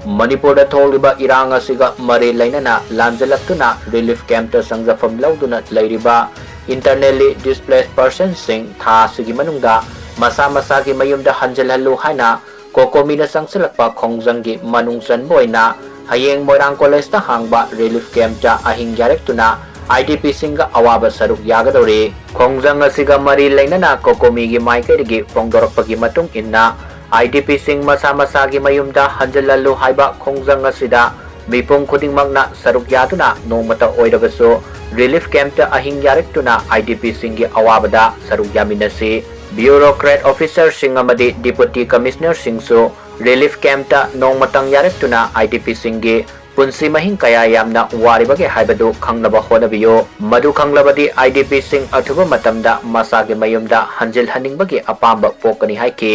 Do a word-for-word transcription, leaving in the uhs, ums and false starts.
ꯃꯅꯤꯄꯨꯔꯗ ꯊꯣꯛꯂꯤꯕ ꯏꯔꯥꯡ ꯑꯁꯤꯒ ꯃꯔꯤ ꯂꯩꯅꯅ ꯂꯥꯟꯖꯜꯂꯛꯇꯨꯅ relief camp ꯇ ꯆꯪꯖꯐꯝ ꯂꯧꯗꯨꯅ ꯂꯩꯔꯤꯕ internally displaced person ꯁꯤꯡ ꯊꯥ ꯑꯁꯤꯒꯤ ꯃꯅꯨꯡꯗ ꯃꯁꯥ ꯃꯁꯥꯒꯤ ꯃꯌꯨꯝꯗ ꯍꯟꯖꯤꯜꯍꯜꯂꯨ ꯍꯥꯏꯅ COCOMI ꯅ ꯆꯪꯁꯤꯜꯂꯛꯄ ꯈꯣꯡꯖꯪꯒꯤ ꯃꯅꯨꯡ ꯆꯟꯕ ꯑꯣꯏꯅ ꯍꯌꯦꯡ ꯃꯣꯏꯔꯥꯡ ꯀꯣꯂꯦꯖꯇ ꯍꯥꯡꯕ relief camp ꯇ ꯑꯍꯤꯡ ꯌꯥꯔꯦꯛꯇꯨꯅ IDP ꯁꯤꯡꯒ ꯑꯋꯥꯕ ꯁꯔꯨꯛ ꯌꯥꯒꯗꯧꯔꯤ꯫ ꯈꯣꯡꯖꯪ ꯑꯁꯤꯒ ꯃꯔꯤ ꯂꯩꯅꯅ COCOMI ꯒꯤ ꯃꯥꯏꯀꯩꯗꯒꯤ ꯐꯣꯡꯗꯣꯔꯛꯄꯒꯤ ꯃꯇꯨꯡ ꯏꯟꯅ, IDP ꯁꯤꯡ ꯃꯁꯥ ꯃꯁꯥꯒꯤ ꯃꯌꯨꯝꯗ ꯍꯟꯖꯤꯜꯍꯜꯂꯨ ꯍꯥꯏꯕ ꯈꯣꯡꯖꯪ ꯑꯁꯤꯗ ꯃꯤꯄꯨꯝ ꯈꯨꯗꯤꯡꯃꯛꯅ ꯁꯔꯨꯛ ꯌꯥꯗꯨꯅ ꯅꯣꯡꯃꯇ ꯑꯣꯏꯔꯕꯁꯨ relief camp ꯇ ꯑꯍꯤꯡ ꯌꯥꯔꯦꯛꯇꯨꯅ IDP ꯁꯤꯡꯒꯤ ꯑꯋꯥꯕꯗ ꯁꯔꯨꯛ ꯌꯥꯃꯤꯟꯅꯁꯤ꯫ Bureaucrat officer ꯁꯤꯡ ꯑꯃꯗꯤ Deputy Commissioner ꯁꯤꯡꯁꯨ relief camp ꯇ ꯅꯣꯡꯃꯇꯪ ꯌꯥꯔꯦꯛꯇꯨꯅ IDP ꯁꯤꯡꯒꯤ ꯄꯨꯟꯁꯤ ꯃꯍꯤꯡ ꯀꯌꯥ ꯌꯥꯝꯅ ꯋꯥꯔꯤꯕꯒꯦ ꯍꯥꯏꯕꯗꯨ ꯈꯪꯅꯕ ꯍꯣꯠꯅꯕꯤꯌꯨ꯫ ꯃꯗꯨ ꯈꯪꯂꯕꯗꯤ IDP ꯁꯤꯡ ꯑꯊꯨꯕ ꯃꯇꯝꯗ ꯃꯁꯥꯒꯤ ꯃꯌꯨꯝꯗ ꯍꯟꯖꯤꯜꯍꯟꯅꯤꯡꯕꯒꯤ ꯑꯄꯥꯝꯕ ꯄꯣꯛꯀꯅꯤ ꯍꯥꯏꯈꯤ꯫